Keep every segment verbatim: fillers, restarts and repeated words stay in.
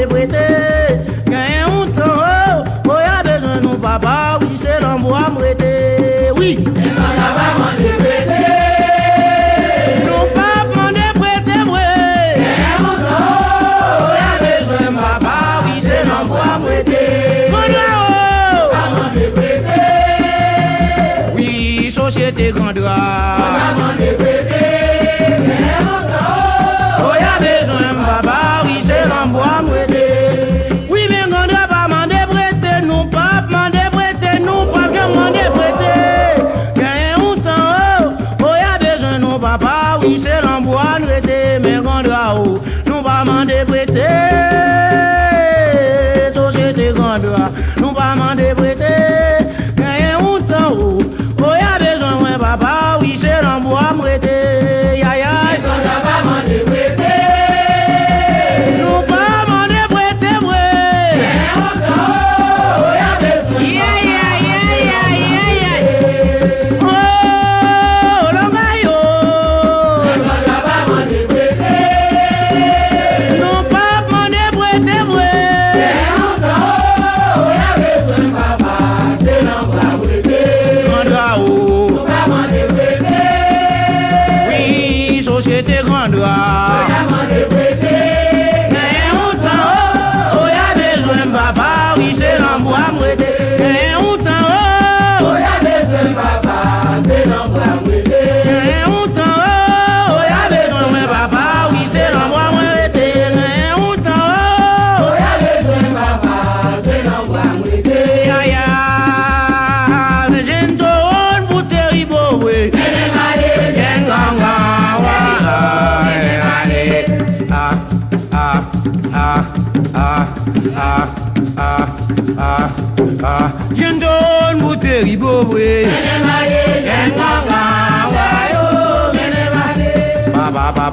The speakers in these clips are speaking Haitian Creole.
Prete, genyen yon tan, o, o, y a bezwen nou papa, wi, se nan bwa m rete, wi. Men grann pa mande prete. Nou p ap mande prete vre. Genyen yon tan, o, o, y a bezwen m papa, wi, se nan bwa m rete. Grann o. Pa mande prete. Wi, sosyete Grandra. Grann pa mande prete. Genyen yon tan, o, o, y a bezwen m papa, wi, se nan bwa m rete. Wi, men Grandra pa mande prete, nou p ap mande prete, nou p ap janm mande prete. Genyen yon tan, o, o, y a bezwen nou papa, wi, se nan bwa n rete, men Grandra, o, nou pa mande prete. Sosyete Grandra, nou pa mande prete. Genyen yon tan, o, o, y a bezwen mwen papa, wi, se nan bwa m rete. Yayay. Grann pa mande prete. Nou pa mande prete vre. Genyen yon tan, o, o, y a bezwen. Yayay, yayay, yayay. O, langay, o. Grann pa mande prete. Nou p ap mande prete vre. Genyen yon tan, o, o, y a bezwen papa, se nan bwa m rete. Grandra, o. Nou pa mande prete. Wi, sosyete Grandra. Genyen yon tan, o, o, y a bezwen m papa, wi, se nan bwa m rete. Genyen yon tan, o. O, y a bezwen m papa, se nan bwa m rete. Genyen yon tan, o, o, y a bezwen mwen papa, wi, se nan bwa mwen rete. Genyen yon tan, o. O, y a bezwen m papa, se nan bwa m rete. Yaya, men jenn towo n pou teri bo vre. Mennen m ale, jenn gangan, wa, mennen m ale. Ah, ah, ah, ah, ah, ah, ah, ah. Jenn towo n pou teri bo vre. Mennen m ale, jenn gangan, wa yo, mennen m ale. Ba, ba, ba.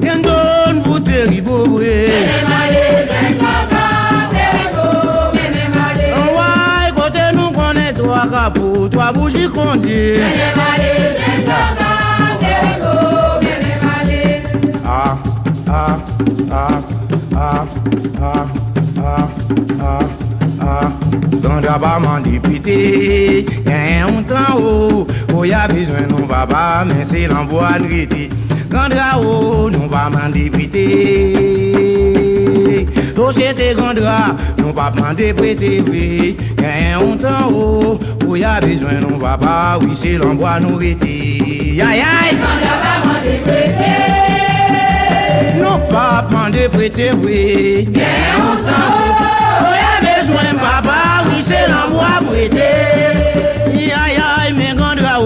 Jenn towo n pou teri bo vre. Mennen m ale, jenn gangan, teri bo, mennen m ale. Anway, kote nou konnen twa kafou, twa bouji kondi. Mennen m ale, jenn gangan, teri bo, mennen m ale. Ah, ah, ah, ah, ah, ah, ah, ah. Grandra pa mande prete, genyen yon tan, o, o, y a bezwen nou papa, men se nan bwa n rete. Grandra, o, nou pa mande prete. Sosyete Grandra, nou p ap mande prete vre. Genyen yon tan, o, o, y a bezwen nou papa, wi, se nan bwa nou rete. Yayay! Grandra pa mande prete. Nou p ap mande prete vre. Genyen yon tan, o, o, y a bezwen papa, wi, se nan bwa m rete. Yayay, men Grandra, o.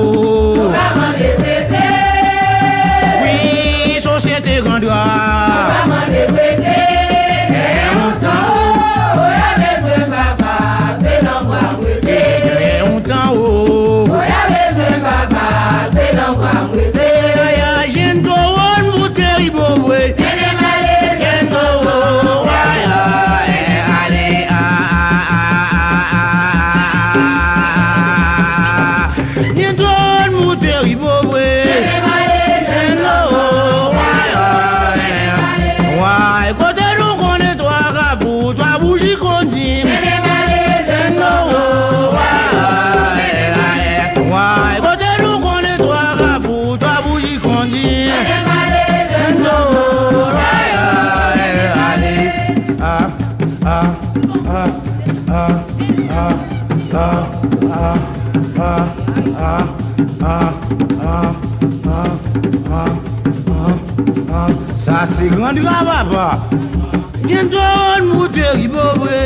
Nou pa mande prete. Wi, sosyete Grandra. Nou pa mande prete. Genyen yon tan, o, o, y a bezwen papa, se nan bwa m rete. Genyen yon tan, o. O, y a bezwen papa, se nan bwa m rete. Yayay, jenn towo n pou teri bo vre. Mennen m ale, jenn towo, wa, ale, a, a, a. Jenn towo n pou teri bo vre. Jenn towo, wa, ale, a, a. Way, kote nou konnen twa kafou, twa bouji kondi. Jenn towo, wa, ale, a, a. Way, kote nou konnen twa kafou, twa bouji kondi. Jenn towo, wa, ale, ale. Ah, ah, ah, ah, ah, ah, ah, ah, ah, ah, ah, ah, ah, ah. Sa se Grandra, papa. Jenn towo n pou teri bo vre.